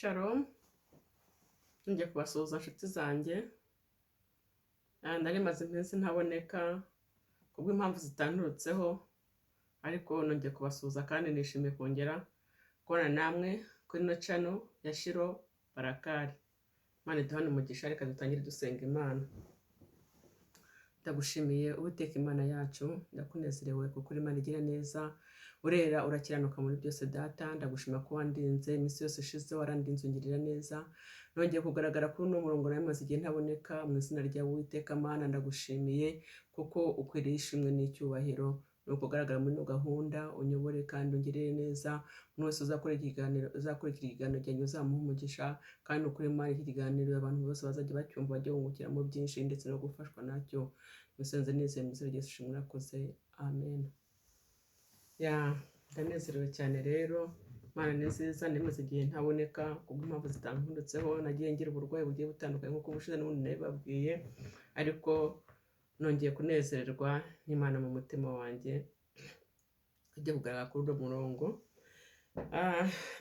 Shalom, ngiye kubasuhuza nshuti zanjye. Nari maze iminsi ntaboneka kubw'impamvu zitanturutseho, ariko nongeye kubasuhuza kandi nishimiye kongera kubona namwe kuri ino channel ya Shiro Barakari. Imana iduhane umugisha, reka dutangire dusenga Imana. Ndagushimiye Uwiteka Imana yacu, ndakunezerewe kuko uri Imana igira neza, urera urakiranuka muri byose Data. Ndagushima ko wandinze iminsi yose ishize, warandinze ungirira neza. Nongeye kugaragara kuri uno murongo nari maze igihe ntaboneka. Mu izina ryawe Uwiteka Mana, ndagushimiye kuko ukwiriye ishimwe n'icyubahiro. Ni ukugaragara muri ino gahunda, unyobore kandi ungirire neza. Umuntu wese uzakurikira ikiganiro cyanjye uzamuha umugisha, kandi ukuri Imana iki kiganiro abantu bose bazajya bacyumva bajye bungukiramo byinshi ndetse no gufashwa nacyo. Musenze nizeye mu izina rya Yesu ishimwe urakoze, amen. Ya, ndanezerewe cyane rero, Imana ni nziza. Nemaze igihe ntaboneka kubw'impamvu zitanturutseho, nagiye ngira uburwayi bugiye butandukanye nk'uko ubushize n'ubundi nabibabwiye, ariko nongeye kunezererwa n'Imana mu mutima wanjye ijya kugaragara kuri uno murongo.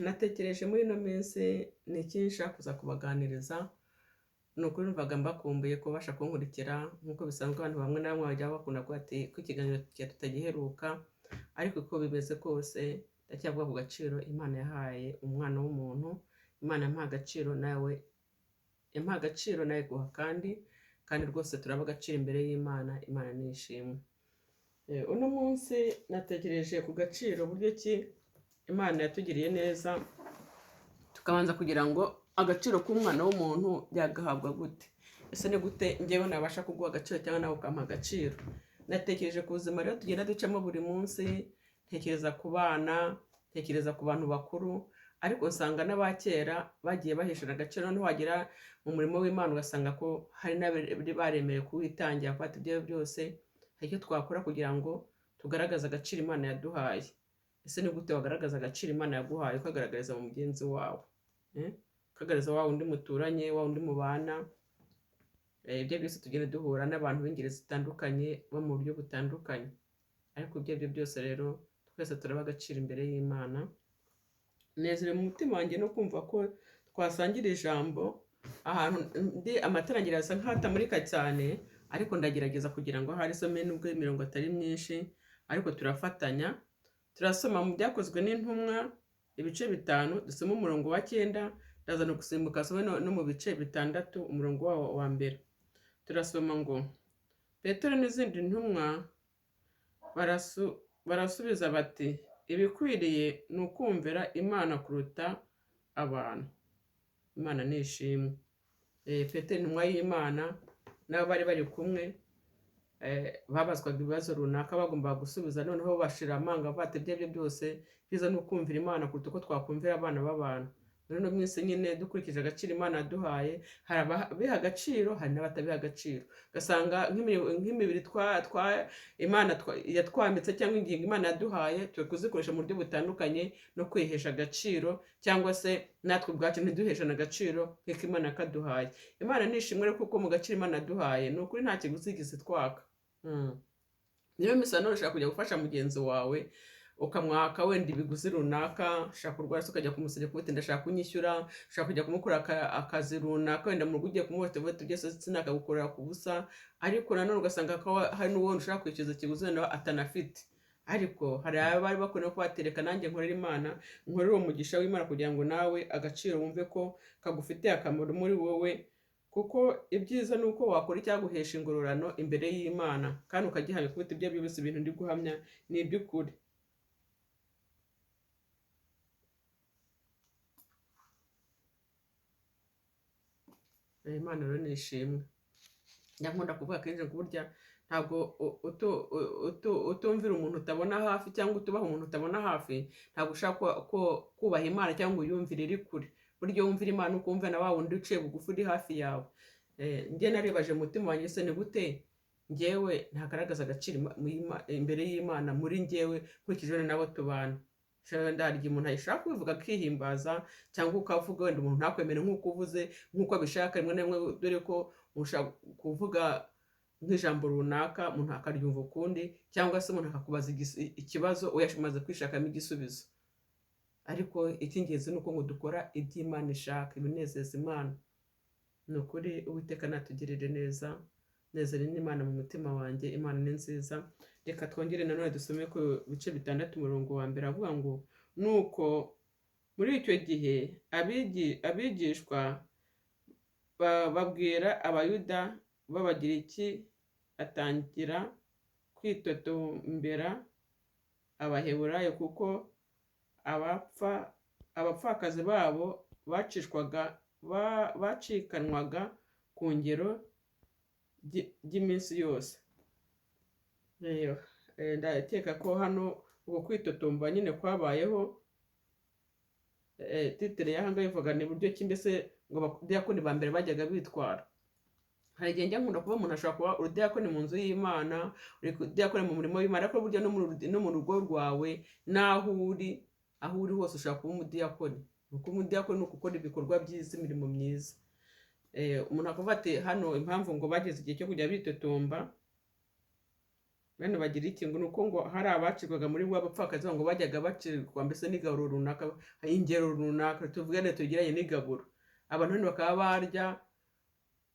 Natekereje muri ino minsi ni iki nshaka kuza kubaganiriza. Ni ukuri numvaga mbakumbuye kubasha kunkurikira nk'uko bisanzwe. Abantu bamwe na bamwe bajya bakunda kuvuga ati ko ikiganiro tutagiheruka, ariko uko bimeze kose ndacyavuga ku gaciro Imana yahaye umwana w'umuntu. Imana yamuha agaciro, nawe yamuha agaciro, nawe guha kandi rwose turaba agaciro imbere y'Imana. Imana ni ishimwe. Uno munsi natekereje ku gaciro uburyo ki Imana yatugiriye neza, tukabanza kugira ngo agaciro k'umwana w'umuntu yagahabwa gute? Ese ni gute njyewe nabasha kuguha agaciro cyangwa nawe ukampa agaciro? Natekereje ku buzima rero tugenda ducamo buri munsi, ntekereza ku bana, ntekereza ku bantu bakuru, ariko nsanga n'abakera bagiye baheshana agaciro. Noneho wagera mu murimo w'Imana ugasanga ko hari n'abari baremeye kuwitangira, kuko ibyo byose hari icyo twakora kugira ngo tugaragaze agaciro Imana yaduhaye. Ese ni gute wagaragaza agaciro Imana yaguhaye ukagaragariza mu mugenzi wawe? Ukagaragariza wa wundi muturanye, wa wundi mubana. Ibyo byose tugenda duhura n'abantu b'ingeri zitandukanye bo mu buryo butandukanye, ariko ibyo aribyo byose rero twese turaba agaciro imbere y'Imana. Nezerewe mu mutima wanjye no kumva ko twasangira ijambo. Ahantu ndi amatara asa nk'atamurika cyane, ariko ndagerageza kugira ngo ahari isome nubwo imirongo atari myinshi, ariko turafatanya. Turasoma mu Byakozwe n'Intumwa ibice 5, dusoma umurongo wa 9, ndaza no gusimbuka asome no mu bice 6 umurongo wawo wa mbere. Turasoma ngo Petero n'izindi ntumwa barasubiza bati ibikwiriye ni ukumvira Imana kuruta abantu. Imana ni ishimwe. Petero intumwa y'Imana n'abo bari bari kumwe babazwaga ibibazo runaka bagombaga gusubiza, noneho bashira amanga bati ibyo aribyo byose byiza ni ukumvira Imana kuruta uko twakumvira abana b'abantu. Muri ino minsi nyine dukurikije agaciro Imana yaduhaye, hari ababiha agaciro, hari n'abatabiha agaciro. Ugasanga nk'imibiri Imana yatwambitse cyangwa ingingo Imana yaduhaye turi kuzikoresha mu buryo butandukanye no kwihesha agaciro, cyangwa se natwe ubwacu ntiduheshane agaciro nk'uko Imana yakaduhaye. Imana ni ishimwe rero kuko mu gaciro Imana yaduhaye ni ukuri nta kiguzi yigeze twaka. Niyo minsi nanone ushaka kujya gufasha mugenzi wawe ukamwaka wenda ibiguzi runaka, ushaka kurwara se ukajya kumusaba kubuti ndashaka kunyishyura, ushaka kujya kumukora akazi runaka wenda mu rugo ugiye kumuha uti byose sinakagukorera ku busa, ariko nanone ugasanga ko hari n'uwo ushaka kwishyuza ikiguzi wenda atanafite. Ariko hari abari bakwiye no kubatereka nanjye nkorera Imana, nkorere uwo mugisha w'Imana kugira ngo nawe agaciro wumve ko kagufitiye akamaro muri wowe, kuko ibyiza ni uko wakora icyaguhesha ingororano imbere y'Imana kandi ukagihamya, kuko ibyo byose ibintu ndi guhamya ni iby'ukuri. Imana rero ni ishimwe. Nkunda kuvuga kenshi ngo burya ntabwo utumvira umuntu utabona hafi cyangwa utubaha umuntu utabona hafi, ntabwo ushaka kubaha Imana cyangwa uyumvire iri kure. Burya wumvira Imana ukumva na wa wundi uciye bugufi uri hafi yawe. Njye naribaje mu mutima wanjye, se ni gute njyewe ntagaragaza agaciro imbere y'Imana muri njyewe nkurikije n'abo tubana. Hari igihe umuntu ayishaka kubivuga akihimbaza, cyangwa ukavuga wenda umuntu ntakwemere nk'uko uvuze nk'uko abishaka, rimwe na rimwe dore ko ushaka kuvuga nk'ijambo runaka umuntu akaryumva ukundi, cyangwa se umuntu akakubaza ikibazo we yamaze kwishakamo igisubizo. Ariko icy'ingenzi ni uko ngo dukora iby'Imana ishaka, ibinezeza Imana. Ni ukuri Uwiteka natugirire neza, nezere n'Imana mu mutima wanjye, Imana ni nziza. Reka twongere nanone dusome ku bice 6 umurongo wa 1, avuga ngo nuko muri icyo gihe abigishwa babwira Abayuda b'Abagiriki, atangira kwitotombera Abaheburayo, kuko abapfakazi babo bacikanwaga ku ngero ry'iminsi yose. Ndakeka ko hano uko kwitotomba nyine kwabayeho. Titre y'aha ngaha ivuga ni buryo ki mbese ngo abadiyakoni ba mbere bajyaga bitwara. Hari igihe njya nkunda kuba umuntu ashobora kuba urudiyakoni mu nzu y'Imana, urudiyakoni mu murimo w'Imana, ariko burya no mu rugo rwawe n'aho uri, aho uri hose ushobora kuba umudiyakoni. Kuko umudiyakoni ni ugukora ibikorwa byiza, imirimo myiza. Umuntu akavuga ati hano impamvu ngo bageze igihe cyo kujya bitotomba bene bagira iki, ngo nuko ngo hari abacirwaga muri bo abapfakazi ngo bajyaga bacirwa mbese n'igaburo runaka, ingero runaka, tuvugane tugeranye n'igaburo, abantu hano bakaba barya,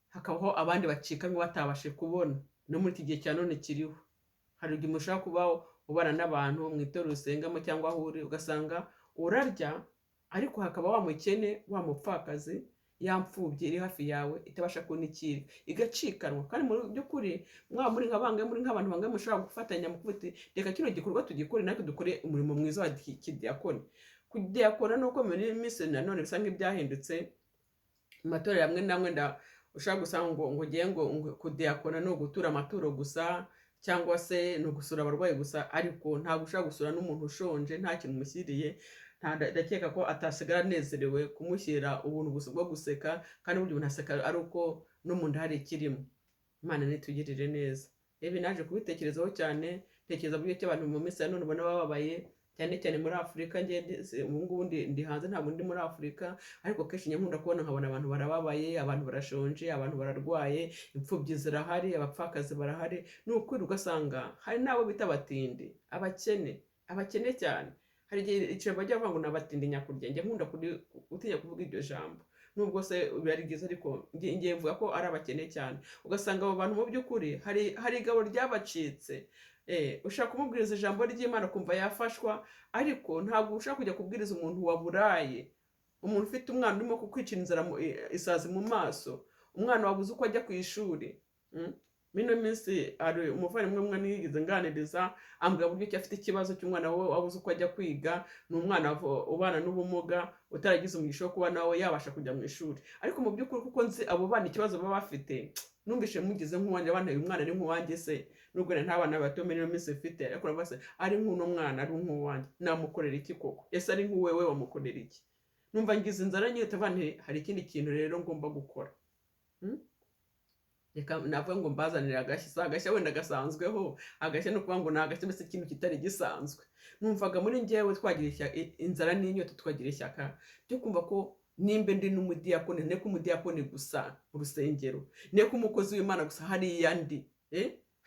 hakabaho abandi bacika ngo batabashe kubona. No muri iki gihe cya none kiriho, hari igihe ushobora kuba ubana n'abantu mu itorero usengamo cyangwa aho uri, ugasanga urarya ariko hakaba wa mukene, wa mupfakazi, ya mfubyi iri hafi yawe itabasha kubona ikiri, igacikanwa. Kandi mu by'ukuri mwaba muri nka bangahe, muri nk'abantu bangahe mushobora gufatanya mu kuvuga uti reka kino gikorwa tugikore, natwe dukore umurimo mwiza wa kidiyakoni. Kudiyakona ni uko muri minsi nanone bisa nk'ibyahindutse mu matorero amwe n'amwe, ushobora gusanga ngo ugiye ngo kudiyakona ni ugutura amaturo gusa, cyangwa se ni ugusura abarwayi gusa, ariko ntabwo ushobora gusura n'umuntu ushonje nta kintu umushyiriye. Ndakeka ko atasigara anezerewe kumushyira ubuntu gusa bwo guseka, kandi burya umuntu aseka ari uko no mu nda hari ikirimo. Imana nitugirire neza. Ibi naje kubitekerezaho cyane, ntekereza buryo ki abantu mu minsi ya none ubona bababaye, cyane cyane muri Afurika. Ubu ngubu ndi hanze, ntabwo ndi muri Afurika, ariko kenshi njya nkunda kubona nkabona abantu barababaye, abantu barashonje, abantu bararwaye, imfubyi zirahari, abapfakazi barahari. Ni ukuri ugasanga hari n'abo bita abatindi, abakene, abakene cyane. Hari igihe icyo bajya bavuga ngo ni abatindi nyakurya, njya nkunda gutinya kuvuga iryo jambo, nubwo se biba ari byiza, ariko ngiye mvuga ko ari abakene cyane. Ugasanga abo bantu mu by'ukuri hari igabo ryabacitse. Ushaka kumubwiriza ijambo ry'Imana ukumva yafashwa, ariko ntabwo ushaka kujya kubwiriza umuntu waburaye, umuntu ufite umwana urimo kukwicira inzara, isazi mu maso, umwana wabuze uko ajya ku ishuri. Mino minsi hari umuvandimwe umwe nigeze nganiriza, ambwira uburyo ki afite ikibazo cy'umwana we wabuze uko ajya kwiga. Ni umwana ubana n'ubumuga, utaragize umugisha wo kuba nawe yabasha kujya mu ishuri. Ariko mu by'ukuri kuko nzi abo bana ikibazo baba bafite, numvise mugize nk'uwanjye, abana uyu mwana ari nk'uwanjye se, nubwo nta bana bato muri ino minsi mfite, ariko uravuga se ari nk'uno mwana, ari nk'uwanjye, namukorera iki koko? Ese ari nk'uwewe wamukorera iki? Numva ngize inzara nyine, tuvuga nti hari ikindi kintu rero ngomba gukora. Reka navuga ngo mbazanire agashya, si agashya wenda gasanzweho, agashya ni ukuvuga ngo ni agashya mbese ikintu kitari gisanzwe. Numvaga muri njyewe twagira inzara n'inyota, twagira ishyaka ryo kumva ko nimba ndi n'umudiyakoni, nteko umudiyakoni gusa mu rusengero, nteko umukozi w'Imana gusa hariya ndi,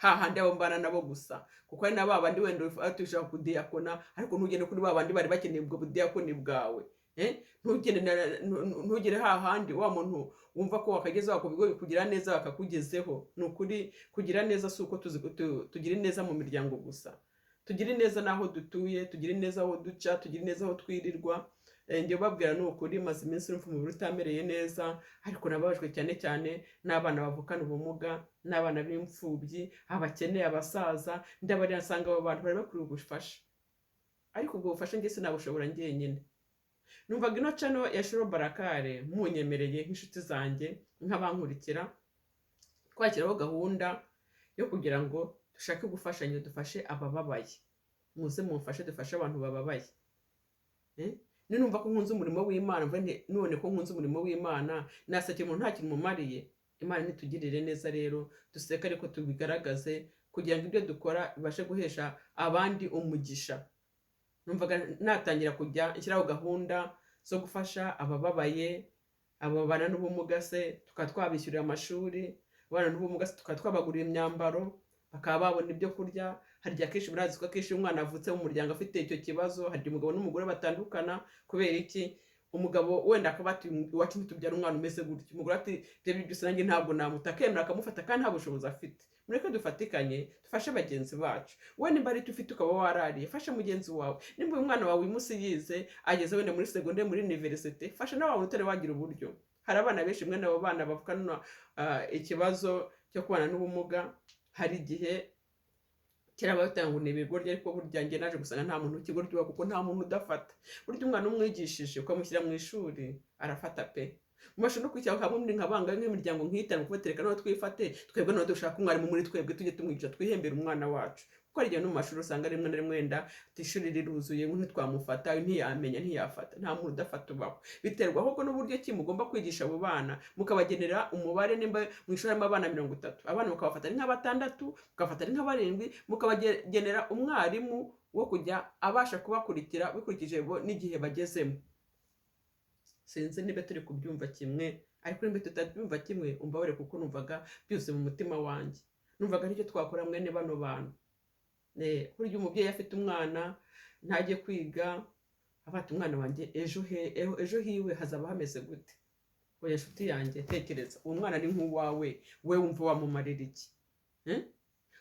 hahandi abo mbana nabo gusa, kuko hari na ba bandi wenda ushaka kudiyakona, ariko ntugende kuri ba bandi bari bakeneye ubwo budiyakoni bwawe. Ntugere hahandi wa muntu wumva ko wakagezeho ku bigo bikugira neza bakakugezeho. Ni ukuri kugira neza si uko tugira neza mu miryango gusa, tugira neza n'aho dutuye, tugira neza aho duca, tugira neza aho twirirwa. Njye babwira ni ukuri, maze iminsi numva umubiri utamereye neza, ariko nababajwe cyane cyane n'abana bavukana ubumuga, n'abana b'imfubyi, abakene, abasaza. Ndabarira nsanga abo bantu bari bakwiriye ubufasha, ariko ubwo bufasha njye sinabushobora njyenyine. Numvaga ino channel ya Shiro Barakare munyemereye nk'inshuti zanjye, nk'abankurikira, twashyiraho gahunda yo kugira ngo dushake gufashanya, dufashe abababaye. Muze mumfashe dufashe abantu bababaye. Ninumva ko nkunze umurimo w'Imana, mvuge nti none ko nkunze umurimo w'Imana nasekera umuntu nta kintu mumariye. Imana nitugirire neza rero, duseke ariko tubigaragaze kugira ngo ibyo dukora bibashe guhesha abandi umugisha. Numvaga natangira kujya nshyiraho gahunda zo gufasha abababaye, ababana n'ubumuga se tukaba twabishyurira amashuri, ababana n'ubumuga se tukaba twabagurira imyambaro, bakaba babona ibyo kurya. Hari igihe akenshi murazi ko akenshi iyo umwana avutse mu muryango afite icyo kibazo, hari igihe umugabo n'umugore batandukana. Kubera iki? Umugabo wenda akaba ati iwacu ntitubyara umwana umeze gutya, umugore ati ibyo byose nanjye ntabwo namuta, akemera akamufata kandi nta bushobozi afite. Mureke dufatikanye dufashe bagenzi bacu. We nimba ari icyo ufite ukaba warariye, fasha mugenzi wawe. Nimba uyu mwana wawe uyu munsi yize ageze wenda muri segonderi, muri université, fasha nawe wawe utari wagira uburyo. Hari abana benshi mwene abo bana bavukana ikibazo cyo kubana n'ubumuga. Hari igihe kera batanga ngo ni ibigoryi, ariko burya njye naje gusanga nta muntu w'ikigoryi uba, kuko nta muntu udafata. Burya umwana umwigishije ukamushyira mu ishuri arafata pe. Mubasha no kwishyira hamwe muri nka bangahe, nk'imiryango nk'itanu, kubatereka noneho twifate twebwe, noneho dushaka umwarimu muri twebwe, tujye tumwigisha, twihembere umwana wacu. Kuko hari igihe no mu mashuri usanga rimwe na rimwe wenda ishuri riruzuye, ntitwamufata, ntiyamenya, ntiyafata. Nta muntu udafata ubaho. Biterwa ahubwo n'uburyo ki mugomba kwigisha abo bana, mukabagenera umubare. Nimba mu ishuri harimo abana 30, abana mukabafata ari nka batandatu, mukabafata ari nka barindwi, mukabagenera umwarimu wo kujya abasha kubakurikira bikurikije bo n'igihe bagezemo. Sinzi niba turi kubyumva kimwe, ariko niba tutabyumva kimwe umbabare, kuko numvaga byose mu mutima wanjye, numvaga aricyo twakora mwene bano bantu. Burya umubyeyi afite umwana ntajye kwiga, afata umwana wanjye ejo he, ejo hiwe hazaba hameze gute? Oya nshuti yanjye, tekereza uwo mwana ni nk'uwawe, we wumva wamumarira iki?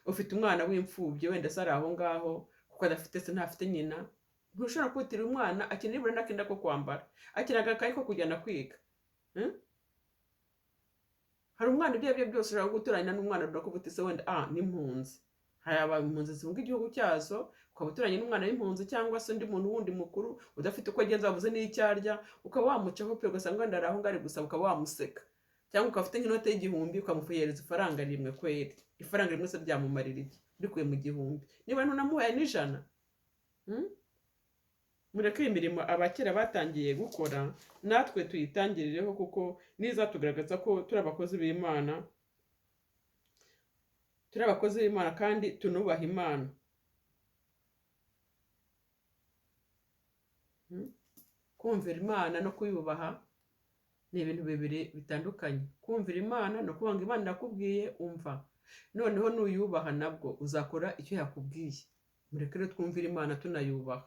Ufite umwana w'imfubyi, wenda se ari aho ngaho kuko adafite se, ntafite nyina, ntushobora kwitira umwana akeneye nibura n'akenda ko kwambara, akeneye agakayi ko kujyana kwiga. Hari umwana ibyo ari byo byose ushobora guturanya n'umwana runaka uvuga uti se wenda n'impunzi, hari impunzi zihunga igihugu cyazo, ukaba uturanye n'umwana w'impunzi cyangwa se undi muntu wundi mukuru udafite uko agenza, wabuze n'icyo arya, ukaba wamucaho pe, ugasanga wenda ari aho ngaho ari gusaba, ukaba wamuseka, cyangwa ukaba ufite nk'inote y'igihumbi ukamuhereza ifaranga rimwe. Kweri ifaranga rimwe se ryamumarira iki urikuye mu gihumbi, niba ntunamuhaye n'ijana? Mureke iyi mirimo abakera batangiye gukora natwe tuyitangirireho, kuko nizatugaragaza ko turi abakozi b'Imana, turi abakozi b'Imana kandi tunubaha Imana. Kumvira Imana no kuyubaha ni ibintu bibiri bitandukanye. Kumvira Imana ni ukuvuga ngo Imana irakubwiye umva, noneho nuyubaha nabwo uzakora icyo yakubwiye. Mureke rero twumvire Imana tunayubaha.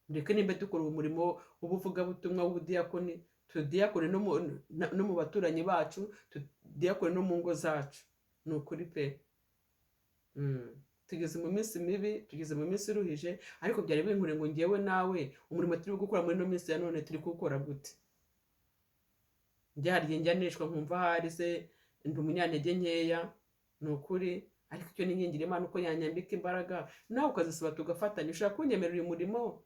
Mureke nimba dukora umurimo w'ubuvugabutumwa w'ubudiyakoni, tudiyakone no mu baturanyi bacu, tudiyakone no mu ngo zacu. Ni ukuri pe. Tugeze mu minsi mibi, tugeze mu minsi iruhije, ariko byari binkure ngo ngewe nawe umurimo turi gukora muri ino minsi ya none turi kuwukora gute? Njye njya neshwa nkumva ahari se ndi umunyantege nkeya, ni ukuri, ariko icyo ningingira Imana uko yanyambika imbaraga, nawe ukazisaba tugafatanya. Ushaka kunyemerera uyu murimo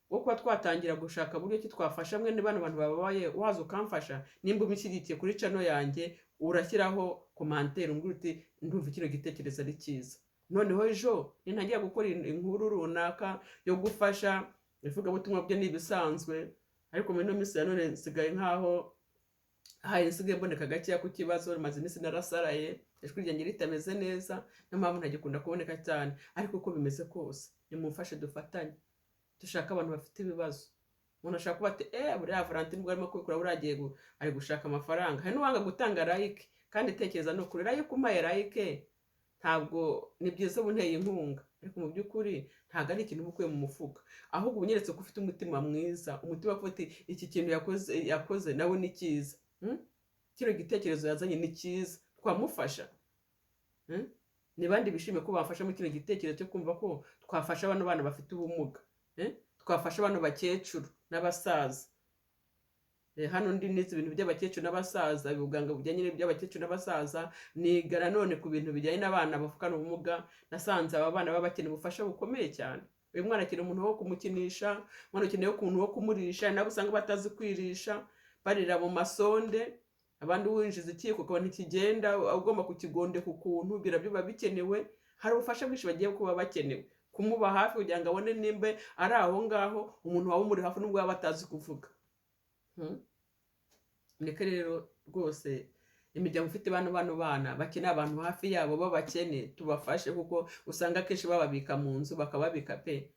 wo kuba twatangira gushaka buryo ki twafasha mwene bano bantu bababaye, waza ukamfasha. Nimba umushyigikiye kuri channel yanjye, urashyiraho commentaire umbwira uti ndumva kino gitekerezo ari cyiza. Noneho ejo nintangira gukora inkuru runaka yo gufasha ivugabutumwa byo ni ibisanzwe, ariko muri ino minsi ya none nsigaye nkaho hari nsigaye mboneka gakeya ku kibazo, maze iminsi narasaraye, ijwi ryanjye ritameze neza, niyo mpamvu ntagikunda kuboneka cyane. Ariko uko bimeze kose nimumfashe dufatanye, dushaka abantu bafite ibibazo. Umuntu ashaka kuba ati buriya Valentine ubwo arimo kubikora buriya agiye ari gushaka amafaranga. Hari n'uwanga gutanga like, kandi tekereza ni ukuri like umpaye like ntabwo ni byiza, uba unteye inkunga, ariko mu by'ukuri ntabwo ari ikintu uba ukuye mu mufuka, ahubwo uba unyeretse ko ufite umutima mwiza, umutima uvuga uti iki kintu yakoze nawe ni cyiza, kino gitekerezo yazanye ni cyiza, twamufasha. Ni bande bishimiye ko bafasha muri kino gitekerezo cyo kumva ko twafasha bano bana bafite ubumuga, twafasha bano bakecuru n'abasaza. Hano ndi nize ibintu by'abakecuru n'abasaza, ubuganga bujyanye n'iby'abakecuru n'abasaza, niga nanone ku bintu bijyanye n'abana bavukana ubumuga. Nasanze aba bana baba bakeneye ubufasha bukomeye cyane. Uyu mwana akeneye umuntu wo kumukinisha, umwana akeneye umuntu wo kumurisha, nabo usanga batazi kwirisha, barira mu masonde, abandi winjiza ikiyiko ukabona ntikigenda, ugomba kukigondeka ukuntu, ibyo nabyo biba bikenewe. Hari ubufasha bwinshi bagiye kuba bakenewe, kumuba hafi kugira ngo abone nimba ari aho ngaho umuntu waba umuri hafi nubwo yaba atazi kuvuga. Mureke rero rwose imiryango ifite bano bana bakeneye abantu hafi yabo b'abakene tubafashe, kuko usanga akenshi bababika mu nzu bakababika pe.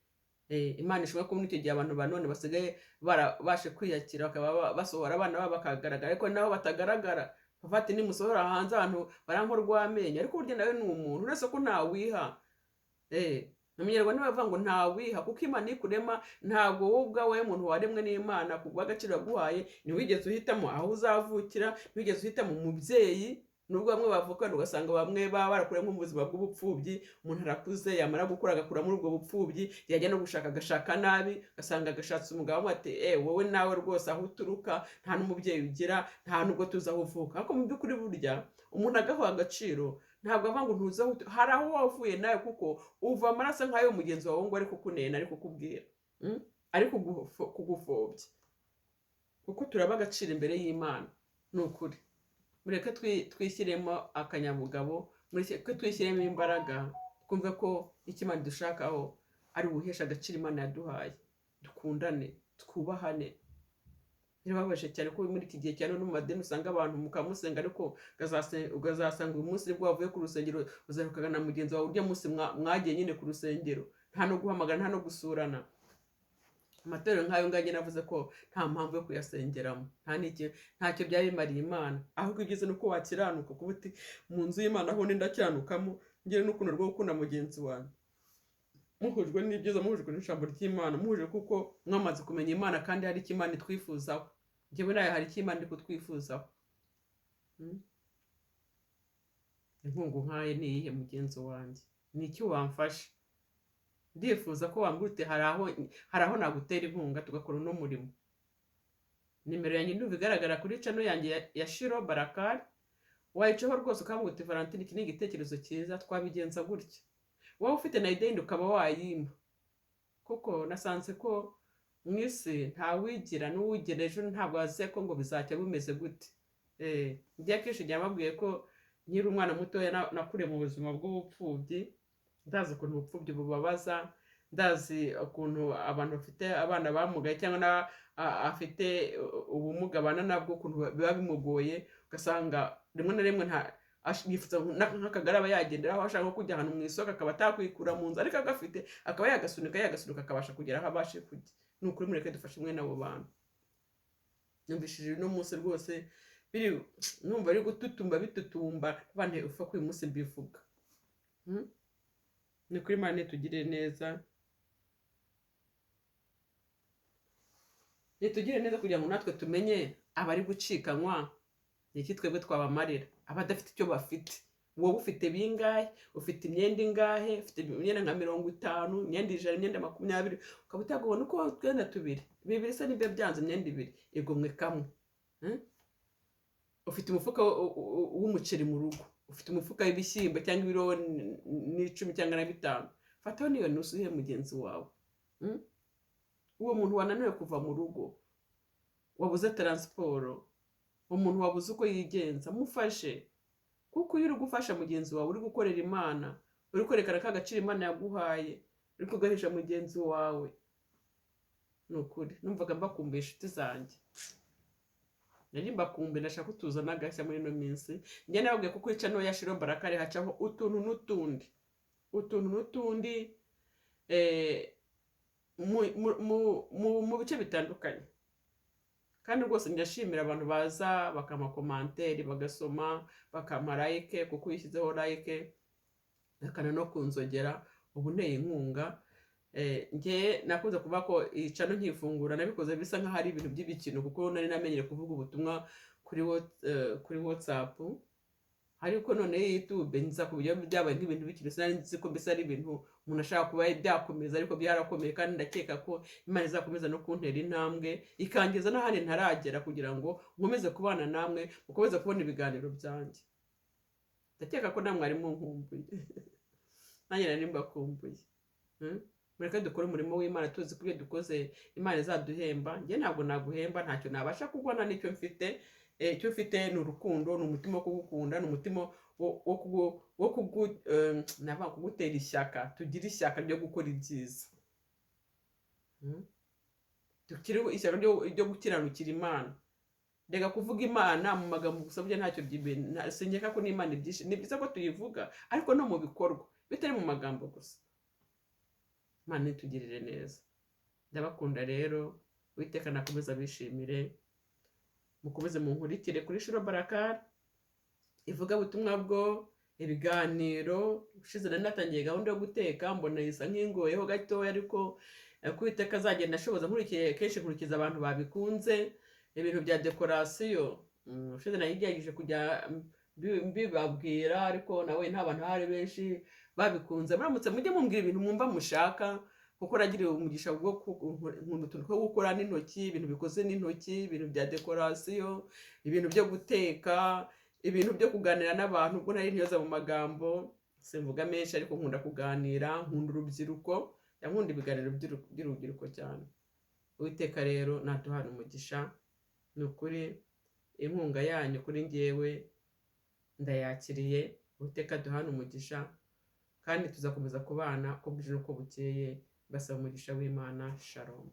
Imana ishobora kuba muri icyo gihe abantu ba none basigaye barabashe kwiyakira, bakaba basohora abana babo bakagaragara, ariko nabo batagaragara Papa ati nimusohora hanze abantu barankwa rw'amenyo, ariko burya nawe ni umuntu, uretse ko ntawiha. Umunyarwanda bavuga ngo ntawiha, kuko Imana ikurema ntabwo wowe ubwawe umuntu waremwe n'Imana ku bw'agaciro yaguhaye, ntiwigeze uhitamo aho uzavukira, ntiwigeze uhitamo umubyeyi. Nubwo bamwe bavuka ugasanga bamwe baba barakuriye nko mu buzima bw'ubupfubyi, umuntu arakuze yamara gukura agakura muri ubwo bupfubyi, yajya no gushaka agashaka nabi, ugasanga agashatse umugabo ati wowe nawe rwose aho uturuka nta n'umubyeyi ugira, nta nubwo tuzi aho uvuka. Ariko mu by'ukuri burya umuntu agaha agaciro ntabwo avuga ngo ntuzi aho hari aho wavuye nawe, kuko uva amaraso nk'ayo mugenzi wawe ngo ari kukunena, ari kukubwira, ari kugupfobya, kuko turaba agaciro imbere y'Imana. Ni ukuri mureke twishyiremo akanyabugabo, mureke twishyiremo imbaraga, twumve ko icyo Imana idushakaho ari uguhesha agaciro Imana yaduhaye. Dukundane, twubahane. Birababaje cyane ko muri iki gihe cyane no mu madini usanga abantu mukamusenga, ariko ukazasanga uyu munsi nibwo wavuye ku rusengero uzarukagana na mugenzi wawe urya munsi mwagiye nyine ku rusengero, nta no guhamagara, nta no gusurana. Amatorero nk'ayo ngayo navuze ko nta mpamvu yo kuyasengeramo, nta n'iki, ntacyo byaba bimariye Imana. Ahubwo ibyiza ni uko wakiranuka, kuba uti mu nzu y'Imana aho ndi ndakiranukamo, ngire n'urukundo rwo gukunda mugenzi wanjye, muhujwe n'ibyiza, muhujwe n'ijambo ry'Imana, muhujwe kuko mwamaze kumenya Imana, kandi hari icyo Imana itwifuzaho. Njyewe nawe hari icyo Imana iri kutwifuzaho. Inkungu nkaye ni iyihe mugenzi wanjye? Ni iki wamfasha? Ndifuza ko wambwira uti hari aho nagutera inkunga tugakora uno murimo. Nimero yanjye ndumva igaragara kuri channel yanjye ya Shiro Barakari, wayicaho rwose ukambwira uti Valentine iki ni igitekerezo cyiza, twabigenza gutya. Wowe ufite na idée ukaba wayimpa, kuko nasanze ko mu isi ntawigira n'uwigira ejo ntabwo azi ko ngo bizacya bimeze gute. Njye akenshi njya mbabwiye ko nkiri umwana mutoya nakuriye mu buzima bw'ubupfubyi, ndazi ukuntu ubupfubyi bubabaza, ndazi ukuntu abantu bafite abana bamugaye cyangwa afite ubumuga abana nabwo ukuntu biba bimugoye, ugasanga rimwe na rimwe nta yifuza nk'akagare aba yagenderaho, ashaka nko kujya ahantu mu isoko akaba atakwikura mu nzu, ariko agafite akaba yagasunika akabasha kugera aho abashe kujya. Ni ukuri mureke dufashe mwene abo bantu. Numvishije uno munsi rwose biri, numva ari gututumba bitutumba, bane upfa ko uyu munsi mbivuga. Ni kuri Imana nitugirire neza, nitugire neza kugira ngo natwe tumenye abari gucikanywa ni iki twebwe twabamarira, abadafite icyo bafite. Wowe ufite bingahe? Ufite imyenda ingahe? Ufite imyenda nka 50, imyenda 100, imyenda 20, ukaba utagubona uko utwenda tubiri bibiri se nibyo byanze, imyenda ibiri igomwe kamwe. Ufite umufuka w'umuceri mu rugo, ufite umufuka w'ibishyimbo cyangwa ibiro 10 cyangwa na 5, fataho n'iyo nusu uhe mugenzi wawe. Uwo muntu wananiwe kuva mu rugo, wabuze taransiporo, umuntu wabuze uko yigenza, mufashe. Kuko iyo uri gufasha mugenzi wawe uri gukorera Imana, uri kwerekana ko agaciro Imana yaguhaye, uri kugahisha mugenzi wawe. Ni ukuri numvaga mbakumbuye inshuti zanjye, nari mbakumbuye, ndashaka ko tuzana agashya muri ino minsi. Njye nababwiye ko kuri channel ya Shiro Barakari hacaho utuntu n'utundi, utuntu n'utundi, mu bice bitandukanye. Kandi rwose ndashimira abantu baza bakampa komanteri, bagasoma, bakampa like, kuko iyo ushyizeho like bakana no kunzogera ubu nteye inkunga. Njye nakunze kuvuga ko iyi channel nkifungura nabikoze bisa nkaho ari ibintu by'ibikino, kuko nari namenyereye kuvuga ubutumwa kuri WhatsApp, ariko none YouTube nza ku buryo byabaye nk'ibintu bikino, sinari nzi ko mbese ari ibintu umuntu ashaka kuba byakomeza, ariko byarakomeye. Kandi ndakeka ko Imana izakomeza no kuntera intambwe ikangeza n'ahandi ntaragera, kugira ngo nkomeze kubana namwe, mukomeze kubona ibiganiro byanjye. Ndakeka ko namwe ari munkumbuye, nanjye nari mbakumbuye. Mureke dukore umurimo w'Imana tuzi ko ibyo dukoze Imana izaduhemba. Njye ntabwo naguhemba, ntacyo nabasha kubona n'icyo mfite. Icyo mfite ni urukundo, ni umutima wo kugukunda, ni umutima wo kugutera ishyaka. Tugire ishyaka ryo gukora ibyiza, Tugire ishyaka ryo gukiranukira Imana. Reka kuvuga Imana mu magambo gusa, burya ntacyo sinkeka ko n'Imana ibyishimiye. Ni byiza ko tuyivuga, ariko no mu bikorwa, bitari mu magambo gusa. Imana itugirire neza. Ndabakunda rero, Uwiteka nakomeze abishimire, mukomeze munkurikire kuri Shiro Barakari. Ivugabutumwa bwo, ibiganiro. Ushize nari natangiye gahunda yo guteka, mbona isa nk'ingoyeho gatoya, ariko ko Uwiteka azagenda ashoboza. Nkurikiye kenshi, nkurikiza abantu babikunze. Ibintu bya décoration, ushize nagerageje kujya mbibabwira, ariko nawe nta bantu hari benshi babikunze. Muramutse mujye mumbwira ibintu mwumva mushaka, kuko nagiriwe umugisha bwo nkunda utuntu two gukora n'intoki, ibintu bikoze n'intoki, ibintu bya décoration, ibintu byo guteka, ibintu byo kuganira n'abantu. Ubwo nari ntiyoza mu magambo, simvuga menshi, ariko nkunda kuganira, nkunda urubyiruko, nkunda ibiganiro by'urubyiruko cyane. Uwiteka rero naduhana umugisha. Ni ukuri inkunga yanyu kuri njyewe ndayakiriye. Uwiteka duhane umugisha, kandi tuzakomeza kubana uko bwije n'uko bukeye. Basaba umugisha w'Imana. Shalom.